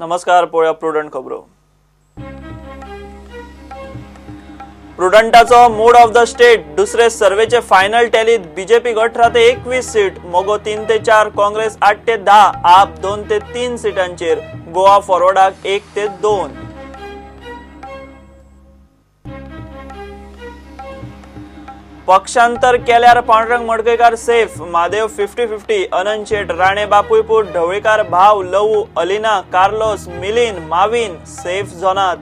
नमस्कार, पळोवया प्रुडंट खबरो. प्रुडंटाचो मूड ऑफ the state. दुसरे सर्वेचे फायनल टॅलीत बीजेपी 18 ते 21 सीट, मगो 3 ते 4, काँग्रेस 8 ते 10, आप 2 ते 3 सीटांचेर, गोवा फॉरवर्डाक 1 ते 2. पक्षांतर केल्यार पांडुरंग मडकयकार सेफ, म्हादेव 50-50, अनंत शेट, राणे बापूयपूर, ढवळीकार भाव, लवू, अलिना, कार्लोस, मिलिंद, माविन सेफ झोनात.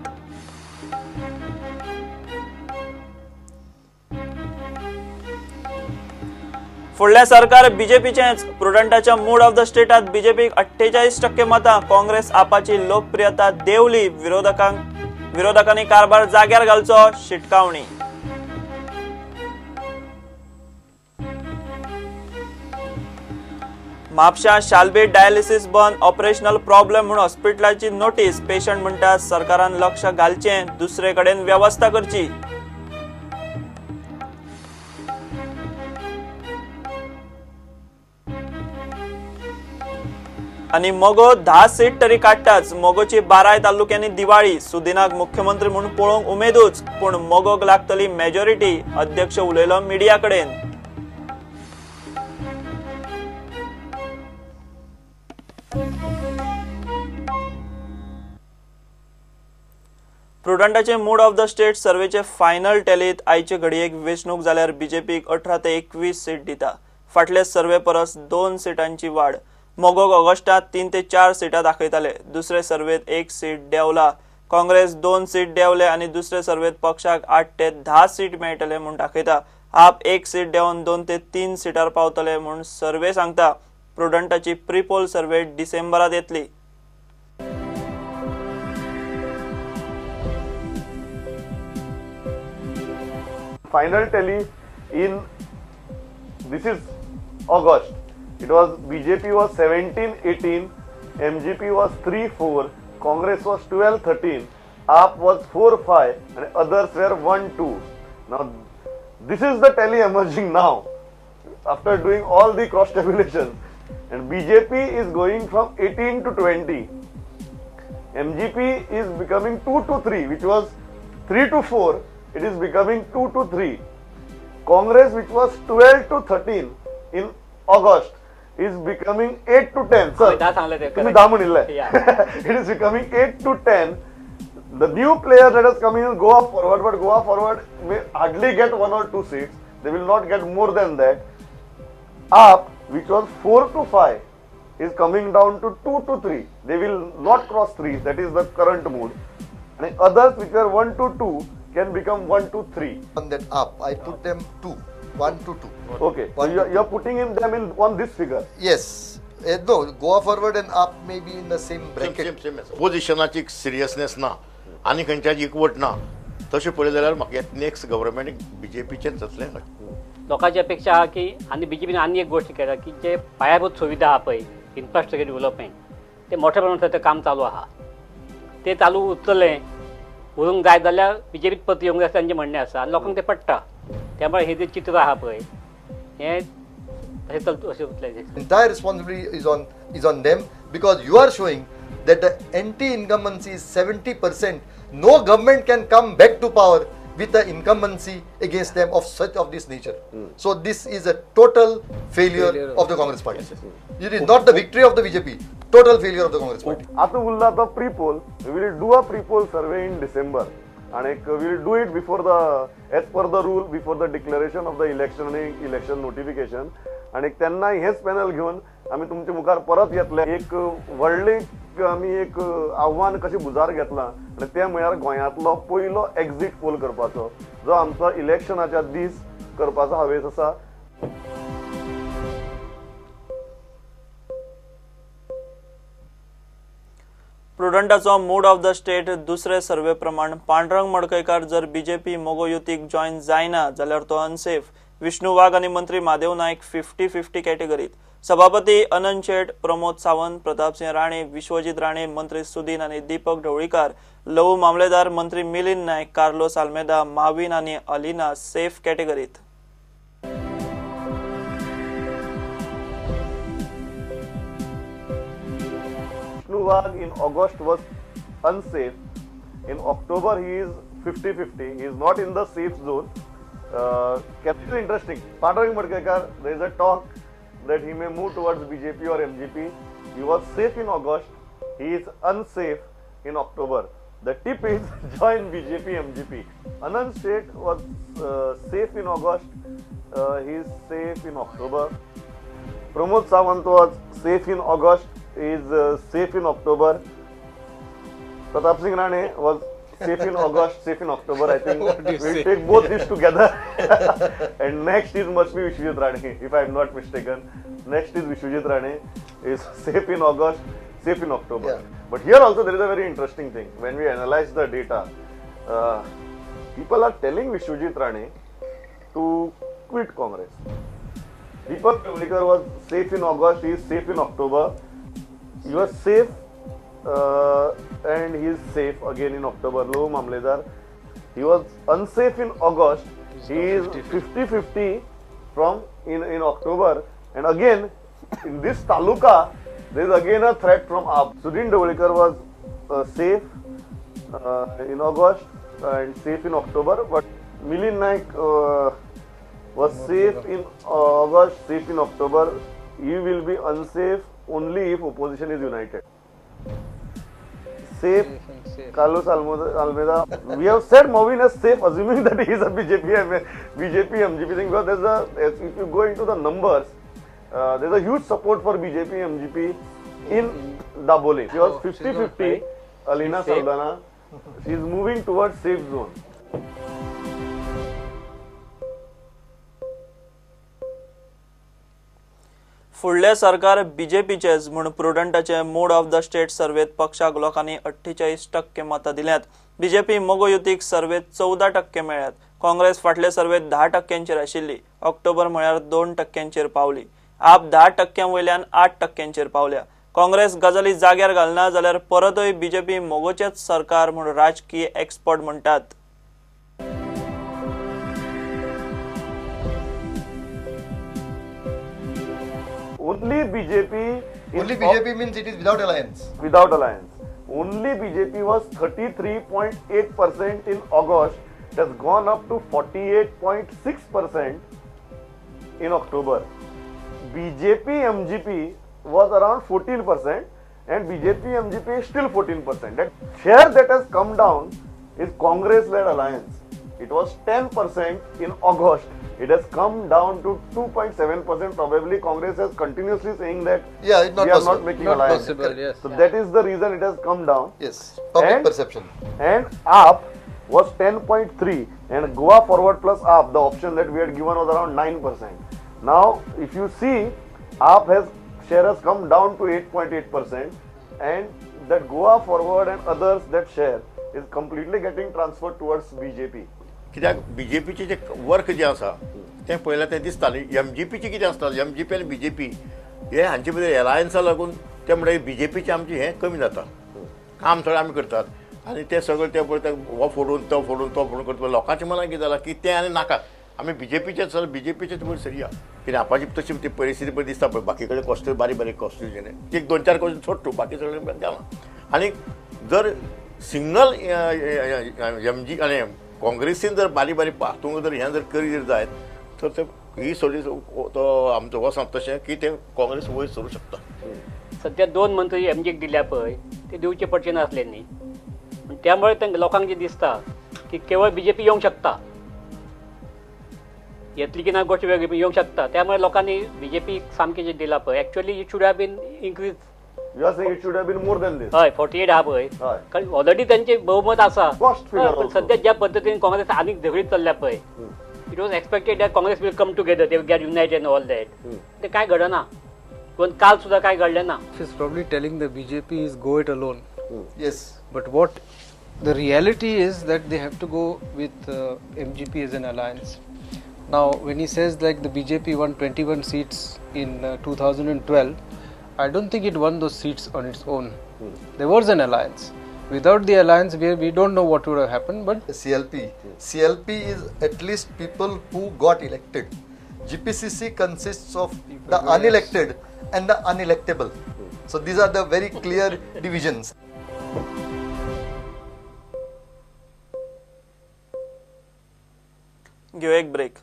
फुडलें सरकार बीजेपीचेंच. प्रुडंटाच्या मूड ऑफ the स्टेटात बीजेपीक 48% मतां, काँग्रेस आपाची लोकप्रियता देंवली, विरोधकांनी कारभार जाग्यार घालचो, शिटकावणी. म्हापशा शालबे डायलिसिस बंद, ऑपरेशनल प्रॉब्लेम म्हूण हॉस्पिटलाची नोटीस, पेशंट म्हणटा सरकारान लक्ष घालचें, दुसरे कडेन वेवस्था करची. आनी मगो 10 सीट तरी काडटाच. मगोची 12 तालुक्यांनी दिवाळी, सुदिनाक मुख्यमंत्री म्हूण पळोवंक उमेदूच, पूण मगोक लागतली मेजॉरिटी, अध्यक्ष उलयलो मिडिया कडेन. प्रुडंटाचे मूड ऑफ the state सर्वेचे फायनल टॅलीत आयचे घडयेक वेंचणूक जाल्यार बीजेपीक 18 ते 21 सीट दिता. फाटले सर्वे परस 2 सिटांची वाड. मगोक ऑगस्टात 3 ते 4 सिटां दाखयताले, दुसरे सर्वेत 1 सीट देंवला. काँग्रेस 2 सीट देंवले आनी दुसरे सर्वेत पक्षाक 8 ते 10 सीट मेळटले म्हूण दाखयता. आप 1 सीट देंवन 2 ते 3 सिटार पावतले म्हूण सर्वे सांगता. प्रुडंटाची प्रीपोल सर्वे डिसेंबरात येतली. Final tally in this is August. It was BJP was 17-18, MGP was 3-4, Congress was 12-13, AAP was 4-5, and others were 1-2. Now this is the tally emerging now after doing all the cross tabulations, and BJP is going from 18 to 20, MGP is becoming 2 to 3, which was 3 to 4. It is becoming 2 to 3. Congress, which was 12 to 13 in August, is becoming 8 to 10. Sir, तुम्ही 10 म्हणिल्ले. It is becoming 8 to 10. The new player that has come in, Goa Forward, but Goa Forward may hardly get 1 or 2 seats. They will not get more than that. AAP, which was 4 to 5, is coming down to 2 to 3. They will not cross 3. That is the current mood. And others, which were 1 to 2, can become 1 to 3. On that up, I put them 2, 1 to 2. Okay, so you are putting in them in on this figure. Yes. No, Goa Forward and AAP may be in the same bracket. Same. Oppositionाची seriousness ना, आनी खंयच्याच एकवट ना, तशें पळयलें जाल्यार म्हाका next government बीजेपीचेंच जातलें. लोकांची अपेक्षा आहा की आनी बीजेपीन आनी एक गोश्ट केल्या की जे पायाभूत सुविधा आहा पळय, इन्फ्रास्ट्रक्चर डेव्हलपमेंट, ते मोठ्या प्रमाणात ते काम चालू आहा, ते चालू उरतलें, उरूंक जाय जाल्यार बीजेपीत परत येवंक जाय तांचें म्हणणें आसा आनी लोकांक तें पडटा. त्यामुळे हे जे चित्र आहा पळय हें तशें चलत अशें उरतलें. Entire responsibility is on them, because you are showing that the anti-incumbency is 70%. No government can come back to power with the incumbency against them of such of this nature. So this is a total failure of the Congress party. Yes, yes. It is not the victory of the BJP, total failure of the Congress party. आतां उरला तो pre-poll. We will do a pre-poll survey in December, and we will do it before the, as per the rule, before the declaration of the election आणि election notification. आणि तेन्ना हेच panel घेवन आमी तुमचे मुखार परत येतले. एक व्हडलें आमी एक आव्हान कशें भुजार घेतलां, आनी तें म्हळ्यार गोंयांतलो पयलो एक्झीट पोल करपाचो, जो आमचो इलेक्शनाच्या दीस करपाचो हावेस आसा. प्रुडंटाचो मूड ऑफ the state दुसरे सर्वे प्रमाण पांडुरंग मडकयकार जर बीजेपी मगो युतीक जॉयन जायना जाल्यार तो अनसेफ. विष्णू वाघ आनी मंत्री म्हादेव नायक 50-50 कॅटेगरीत. सभापती अनंत शेट, प्रमोद सावंत, प्रतापसिंह राणे, विश्वजीत राणे, मंत्री सुदीन आनी दीपक ढवळीकार, लवू मामलेदार, मंत्री मिलिंद नायक, कार्लोस आल्मेदा, माविन आनी अलिना सेफ कॅटेगरीत. Vishnu Nandu Wagh in August was unsafe. In October he is 50-50. He is not in the safe zone. It is interesting. Pandurang Madkaikar, there is a talk that he may move towards BJP or MGP. He was safe in August. He is unsafe in October. The tip is join BJP, MGP. Anand Seth was safe in August. He is safe in October. Pramod Sawant was safe in August. He is safe in October. Pratap Singh Rane was safe in August, safe in October. I think we'll take both these together. And next is must be Vishwajit Rane, if I am not mistaken. Next is Vishwajit Rane, is safe in August, safe in October. Yeah. But here also there is a very interesting thing. When we analyze the data, people are telling Vishwajit Rane to quit Congress. Deepak Kavlikar was safe in August, he is safe in October. He was safe and he is safe again in October. Lo Mamledar, he was unsafe in August. He is 50-50 from in October. And again, in this taluka, there is again a threat from AAP. Sudin Dhavalikar was safe in August and safe in October, but Milind Naik was safe in August, safe in October. He will be unsafe only if opposition is united. Safe, Carlos Almeida. We have said Mauvin is safe, assuming that he is a BJP, MGP thing. Because there's a, if you go into the numbers, there's a huge support for BJP, MGP in Dabolim. She was 50-50, Alina Saldana. She is moving towards safe zone. फुडलें सरकार बीजेपीचेच म्हूण प्रुडंटाचे मोड of the state सर्वेत पक्षाक लोकांनी 48% मतां दिल्यात. BJP मगो युतीक सर्वेत 14% मेळ्ळ्यात. काँग्रेस फाटले सर्वेत 10% आशिल्ली, ऑक्टोबर म्हळ्यार 2% पावली. आप 10% वयल्यान 8% पावल्या. काँग्रेस गजाली जाग्यार घालना जाल्यार परतय बीजेपी मगोचेच सरकार म्हूण राजकीय एक्सपर्ट म्हणटात. Only BJP. Only BJP means it is without alliance. Without alliance. Only BJP was 33.8% in August. It has gone up to 48.6% in October. BJP MGP was around 14% and BJP MGP is still 14%. That share that has come down is Congress-led alliance. It was 10% in August. It has come down to 2.7%. Probably Congress has continuously saying that yeah, it's not we are possible. Not making not alliance. Possible, yes. So that is the reason it has come down. Yes, public perception. And AAP was 10.3 and Goa Forward plus AAP, the option that we had given was around 9%. Now, if you see, AAP has share has come down to 8.8% and that Goa Forward and others, that share is completely getting transferred towards BJP. कित्याक बीजेपीचे जे work जे आसा तें पळयल्यार तें दिसता. एमजीपीचें कितें आसता, MGP आनी BJP हे हांचे भितर एलायन्सा लागून ते म्हणटा बीजेपीचें आमचें हें कमी जाता, काम थोडें आमी करतात आनी ते सगळे ते पळयता हो फोडून तो फोडून तो फोडून करता. लोकांच्या मनाक कितें जालां की तें आनी नाका, आमी बीजेपीचें चल बीजेपीचेच वयर सरया. कित्याक आपाची तशी ती परिस्थिती पळय दिसता पळय, बाकी कडेन कॉस्ट्यूम बारीक बारीक कॉन्स्टिट्युशन एक 2-4 क्वेश्चन सोडटू, बाकी सगळें जालां. आनी जर सिंगल एमजी आनी काँग्रेसीन जर बारीक बारीक हातूंक जर हें जर करी जर जायत तर ते ही सगळी तो आमचो हो सांगता तशें की ते काँग्रेस वयर सरूं शकता. सद्या 2 मंत्री एमजीक दिल्या पळय ते दिवचे पडचे नासले न्ही, त्यामुळे तांकां लोकांक जें दिसता की केवळ बीजेपी येवंक शकता, येतली की ना गोश्ट वेगळी येवंक शकता. त्यामुळे लोकांनी बीजेपी सामकें जें दिलां पळय actually it should have been increase. You are saying it should have been more than this. हय, 48 आहा पळय, कारण ऑलरेडी तांचे बहुमत आसा. पण सद्या ज्या पद्दतीन काँग्रेस आनीक झगडीत चल्ल्या पळय, it was expected that Congress will come together, they will get united and all that. ते काय घडना, पण काल सुद्धा काय घडलें ना. Is probably telling the BJP is go it alone. Yes, but what the reality is that they have to go with MGP as an alliance. Now when he says like the BJP won 21 seats in 2012, I don't think it won those seats on its own. There was an alliance. Without the alliance, we don't know what would have happened. But CLP, CLP is at least people who got elected. GPCC consists of people the unelected and the unelectable. So these are the very clear divisions. घेऊ एक break.